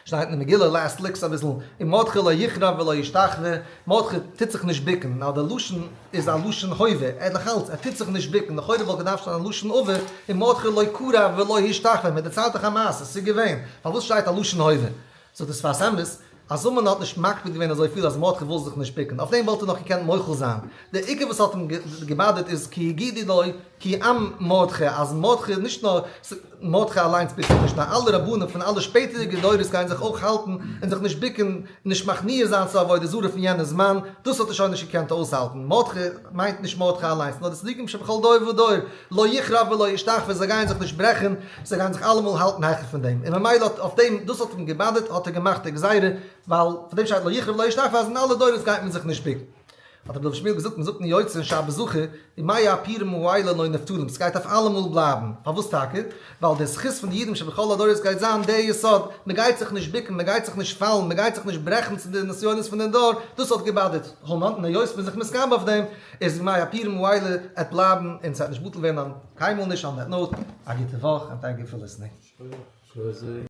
שטייט אין די מגילה last licks אביסל, ומרדכי לא יכרע ולא ישתחווה, מרדכי טוט זיך נישט ביקן, נאר די לשון איז א לשון הווה, ער נאך אלץ, ער טוט זיך נישט ביקן, לכאורה וואלט געדארפט שטיין א לשון עבר, ומרדכי לא כרע ולא השתחווה, מען דערציילט דאך א מעשה, ס'איז געווען, פארוואס שטייט א לשון הווה? זאגט די שפת אמת, אז המן האט נישט מקפיד געווען אזוי פיל אז מרדכי וויל זיך נישט ביקן, אויף דעם וואלט ער נאך געקענט מוחל זיין, דער עיקר וואס האט אים געבאדערט איז כי הגידו לו כי עם מרדכי, אז מרדכי איז נישט נאר מרדכי אליינס ביקט זיך נישט, נאר אלע רבנים פון אלע שפעטערדיגע דורות גייען זיך אויך האלטן און זיך נישט ביקן און נישט מכניע זיין צו עבודה זרה פון יענע זמן, דאס האט ער שוין נישט געקענט אויסהאלטן. מרדכי מיינט נישט מרדכי אליינס, נאר די צדיקים שבכל דור ודור, לא יכרע ולא ישתחווה, זיי גייען זיך נישט ברעכן, זיי גייען זיך אלעמאל האלטן העכער פון דעם, און ממילא האט אויף דעם, דאס האט אים געבאדערט, האט ער געמאכט די גזירה, ווייל פון דעם שטייט לא יכרע ולא ישתחווה אז אין אלע דורות גייט מען זיך נישט ביקן. האט רבי דוד שמואל געזאגט, מען זאגט אין יוצר אין שבת זכור, ימי הפורים האלה לא נבטלים, ס'גייט אויף אלעמאל בלייבן, פארוואס טאקע? ווייל די זכות פון די אידן שבכל הדורות גייט זיין דער יסוד, מען גייט זיך נישט ביקן, מען גייט זיך נישט פאלן, מען גייט זיך נישט ברעכן צו די נסיונות פון דעם דור, דאס האט געבאדערט המן, און היות מען איז זיך מתגבר אויף דעם, איז ימי הפורים האלה עט בלייבן און ס'וועט נישט בטל ווערן קיינמאל נישט on that note, א גוטע וואך and thank you for listening.